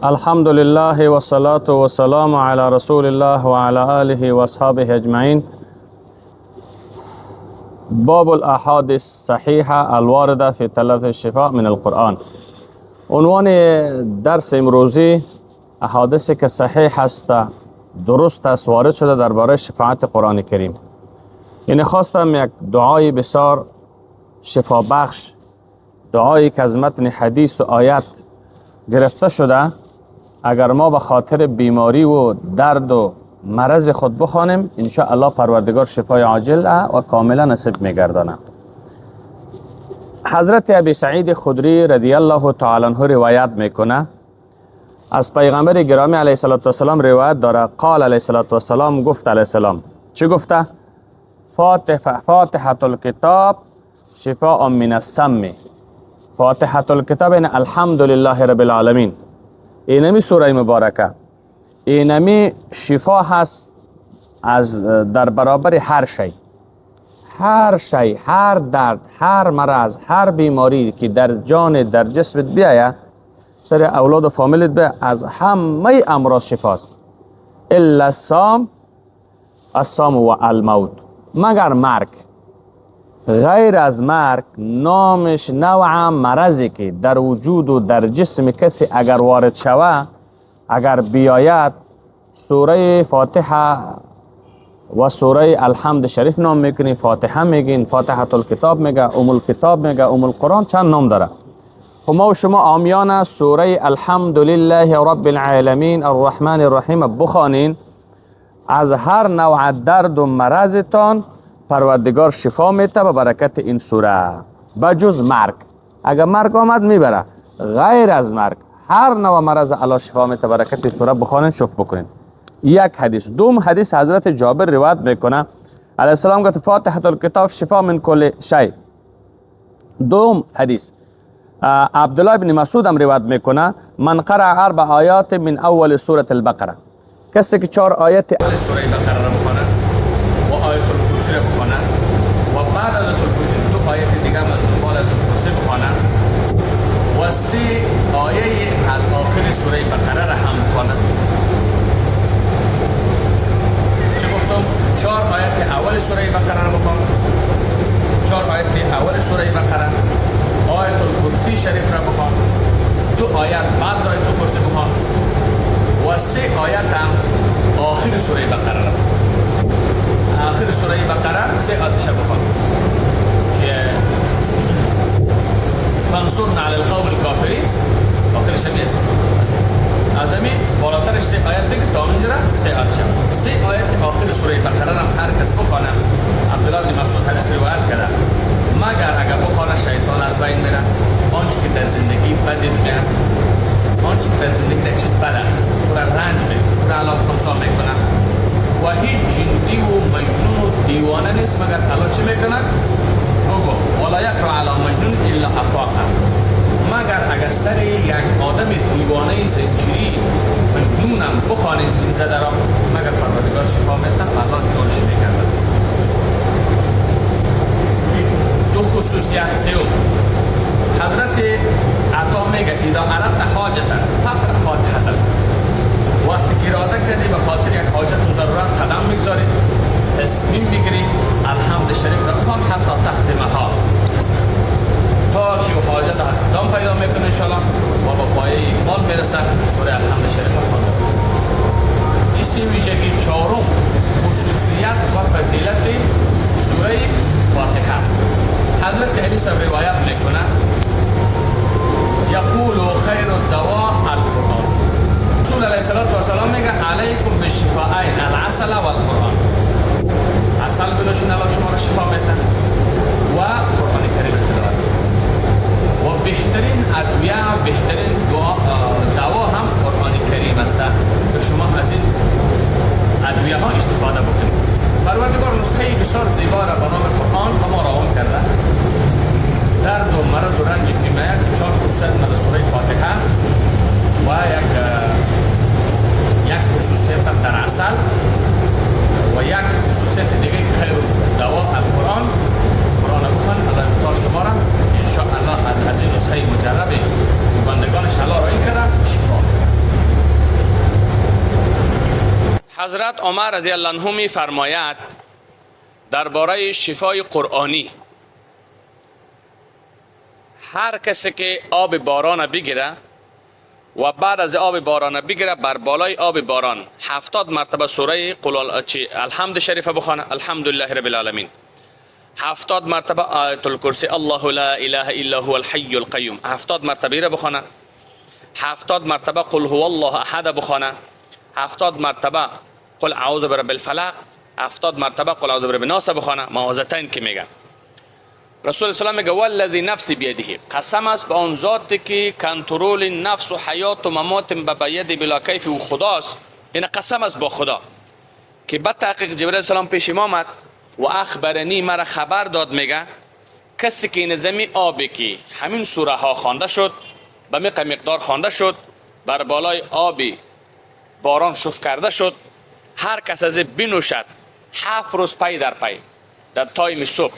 الحمد لله والصلاة والسلام علی رسول الله و علی آله و اصحابه اجمعین. باب الاحادیث الصحیحه الوارده فی طلب الشفاء من القرآن. عنوان درس امروزی احادیث که صحیح است، درست است، وارد شده درباره شفاعت قرآن کریم. یعنی خواستم یک دعای بسیار شفا بخش، دعایی که از متن حدیث و آیت گرفته شده، اگر ما به خاطر بیماری و درد و مرض خود بخوانیم، ان شاء الله پروردگار شفای عاجل و کاملا نصیب میگردانه. حضرت ابی سعید خدری رضی الله تعالی عنه روایت میکنه از پیغمبر گرامی علیه الصلاة والسلام، روایت داره قال علیه الصلاة والسلام، گفت علیه السلام، چی گفته؟ فاتحة الکتاب شفاء من السم. فاتحة الکتاب یعنی الحمد لله رب العالمین، اینمی سوره مبارکه، اینمی شفا هست از در برابر هر شی، هر شی، هر درد، هر مرض، هر بیماری که در جان در جسمت بیایه، سر اولاد و فامیلت بیایه، از همه امراض شفاست. الا السام، السام و الموت، مگر مرگ. غیر از مرگ نامش نوع مرضی که در وجود و در جسم کسی اگر وارد شوه، اگر بیاید، سوره فاتحه و سوره الحمد شریف نام میکنی، فاتحه میگین، فاتحه الکتاب میگه، ام الکتاب میگه، ام القرآن، چند نام داره. خب ما و شما عامیانه سوره الحمد لله رب العالمین الرحمن الرحیم بخوانین، از هر نوع درد و مرضتان پروردگار شفا میته به برکت این سوره، بجز مرگ. اگر مرگ آمد میبره، غیر از مرگ هر نوع مرض الله شفا میته، برکت سوره بخوانین، شکر بکنین. یک حدیث. دوم حدیث حضرت جابر روایت میکنه، علیه السلام گفت فاتحه الکتاب شفا من کل شیء. دوم حدیث عبدالله بن مسعود هم روایت میکنه، من قرأ اربع آیات من اول سوره البقره، کسی که 4 آیت اول سوره بقره را بخونه و آیت الکرسی را بخونه و بعد از آیت الکرسی 2 آیت دیگه هم از دنبال آیت الکرسی بخونه و 3 آیه از آخر سوره بقره را هم بخونه. چه گفتم؟ 4 آیت اول سوره بقره را بخوان، 4 آیت اول سوره بقره، آیت الکرسی شریف را بخوان، 2 آیت بعد از آیت الکرسی بخوان و 3 آیت هم آخر سوره بقره را بخوان. آخر سوره بقره 3 آیتش بخوان که فانصرنا علی القوم الکافرین، آخرش همی است. از همی بالاترش 3 آیت دیگه تا اینجا 3 آیت شد. 3 آیت آخر سوره بقره را هر کس بخوانه، عبدالله بن مسعود حدیث روایت کرده، مگر اگر بخوانه شیطان از بین میره، آنچه که در زندگی بدت میاد، آنچه که در زندگی یک چیز بد است تو را رنج میده، تو را الان خنثی میکنه و هیچ جندی و مجنون و دیوانه نیست مگر الله چی میکنه؟ بگو ولا یقرأ علی مجنون الا افاقه، مگر اگر سر یک آدم دیوانه زنجیری مجنونم بخوانیم جن زده را، مگر پروردگار شفا میده و الله جانش میگرده. دو خصوصیت. سوم حضرت عطا میگه اذا اردت حاجتا فاقرأ فاتحة. وقتی که اراده کردی به خاطر یک حاجت و ضرورت قدم میگذاری، تصمیم میگیری، الحمد شریف را بخوان حتی تختمها، تا که حاجت اختتام پیدا میکنه انشالله و با پایه اکمال میرسه. سوره الحمد شریف خوانده. این 3 ویژگی. چهارم خصوصیت و فضیلت سوره فاتحه. حضرت علی صاحب روایت میکنه یقول خیر الدواء القرآن. رسول علیه الصلاة والسلام میگه علیکم بالشفاءین العسل والقرآن. عسل بنوشین الله شما رو شفا میده و قرآن کریم تلاوت. و بهترین ادویه، بهترین دوا هم قرآن کریم است که شما از این ادویه ها استفاده بکنید. پروردگار نسخه بسیار زیبا را به نام قرآن به ما روان کرده. درد و مرض و رنج که میاد که 4 خصوصیت در سوره فاتحه و یک خصوصیت هم در عسل و یک خصوصیت دیگه که خیر دوا القرآن. حضرت عمر رضی الله عنه می فرماید درباره شفای قرآنی، هر کسی که آب باران بگیره و بعد از آب باران بگیره بر بالای آب باران 70 مرتبه سوره قل الحمد شریفه بخوانه، الحمدلله رب العالمین، 70 مرتبه آیت الکرسی الله لا اله الا هو الحی القیوم، 70 مرتبه را بخوانه، 70 مرتبه قل هو الله احد بخوانه، 70 مرتبه قل اعوذ برب الفلق، 70 مرتبه قل اعوذ برب الناس بخوانه، معوذتین که میگه. رسول الله میگه والذی نفسی بیده، قسم است به آن ذاتی که کنترل نفس و حیات و ممات به ید بلا کیف و خداست. این قسم است با خدا که بعد تحقیق جبرئیل السلام پیش ما آمد و اخبرنی، مرا خبر داد، میگه کسی که این زمین آبی که همین سوره ها خوانده شد به مقدار خوانده شد، بر بالای آبی باران شف کرده شد، هر کس از بنوشد 7 روز پی در پی در تایم صبح،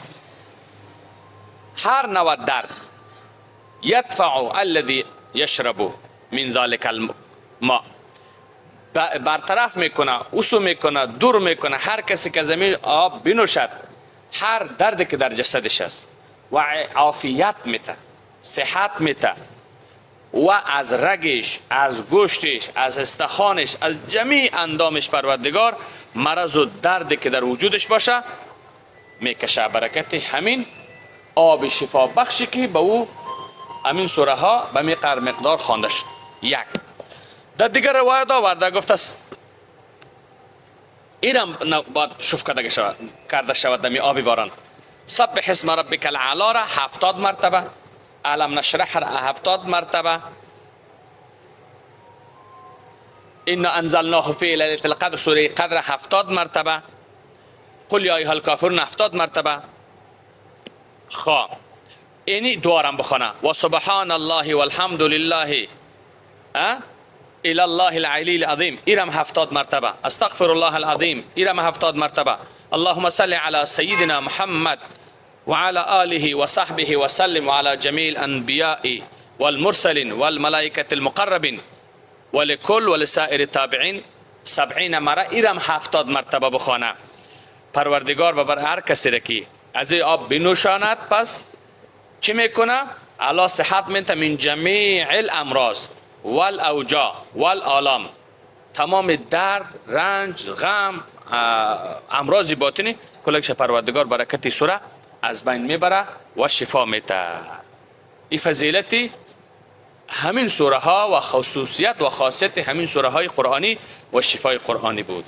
هر نوع درد یدفع الذی یشرب من ذلك الماء، برطرف میکنه، اوسو میکنه، دور میکنه. هر کسی که زمین آب بنوشد هر دردی که در جسدش است و عافیت میته، صحت میته و از رگش، از گوشتش، از استخوانش، از جمیع اندامش پروردگار مرض و دردی که در وجودش باشه میکشه. برکت همین آب شفا بخشی که به او همین سوره ها به مقدار خوانده شد. یک در دیگر روایت آورده گفته است اینم باید شف کرده شود دمی آبی باران. سبح اسم ربک الاعلی را 70 مرتبه، الم نشرح را 70 مرتبه، انا انزلناه فی لیلة القدر سوره قدر 70 مرتبه، قل یا ایها الکافرون 70 مرتبه. خا اینی دوارم بخونه و سبحان الله والحمد لله الى الله العلی العظیم، ایرم 70 مرتبه، استغفر الله العظیم ایرم 70 مرتبه، اللهم صل علی سیدنا محمد وعلى آله وصحبه وسلم وعلى جميع الانبیاء والمرسلین والملائکة المقربین ولکل ولسائر التابعین 70 مره، ایرم 70 مرتبه بخونه. پروردگار بر هر کسی را که از این آب بنوشاند پس چی میکنه؟ علا صحت میته من جمیع الامراض والاوجاع والآلام، تمام درد، رنج، غم، امراض باطنی کلش پروردگار برکت سوره از بین میبره و شفا میته. این فضیلت همین سوره ها و خصوصیت و خاصیت همین سوره های قرآنی و شفای قرآنی بود.